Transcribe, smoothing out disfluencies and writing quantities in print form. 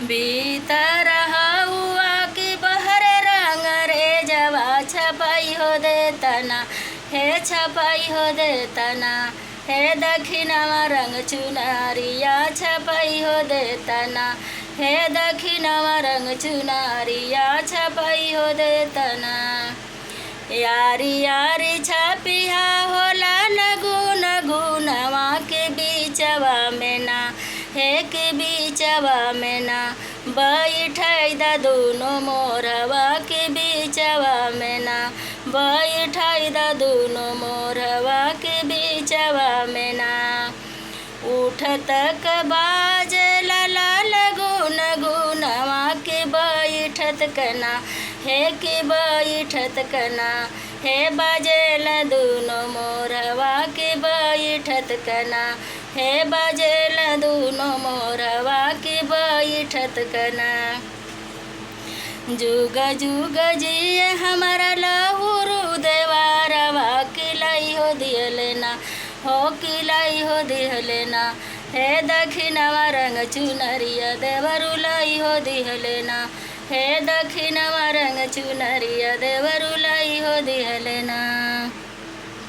भीतर हउआ के बहर रंग रे जवा छपाई हो देतना, हे छपाई हो देतना। हे दक्षिणवा रंग चुनरिया छपाई हो देतना, हे दक्षिणवा रंग चुनरिया छपाई हो देतना। यारी यारी छपिया होला गुन गुनवा के बीचवा में ना, हे के बीचवा में ना। बैठाई द दुनो मोरवा के बीचवा में ना, बैठाई द दुनो मोरवा के बीचवा में ना। उठत क बाजे लाल गुन गुनवा के बैठत कना, हे के बैठत कना। हे बाजेल दुनो मोरवा के बैठत कना, हे बाजेल दुनो मोरवा के बैठत कना। जुग जुग जिए हमारा लहुरु देवारवा किलाई हो दियलेना, हो किलाई हो दिहलेना। हे दक्षिणवा रंग चुनरिया देवरु लाई हो दिहलेना, हे दक्षिणवा रंग चुनरिया देवरु लाई हो दिहलेना।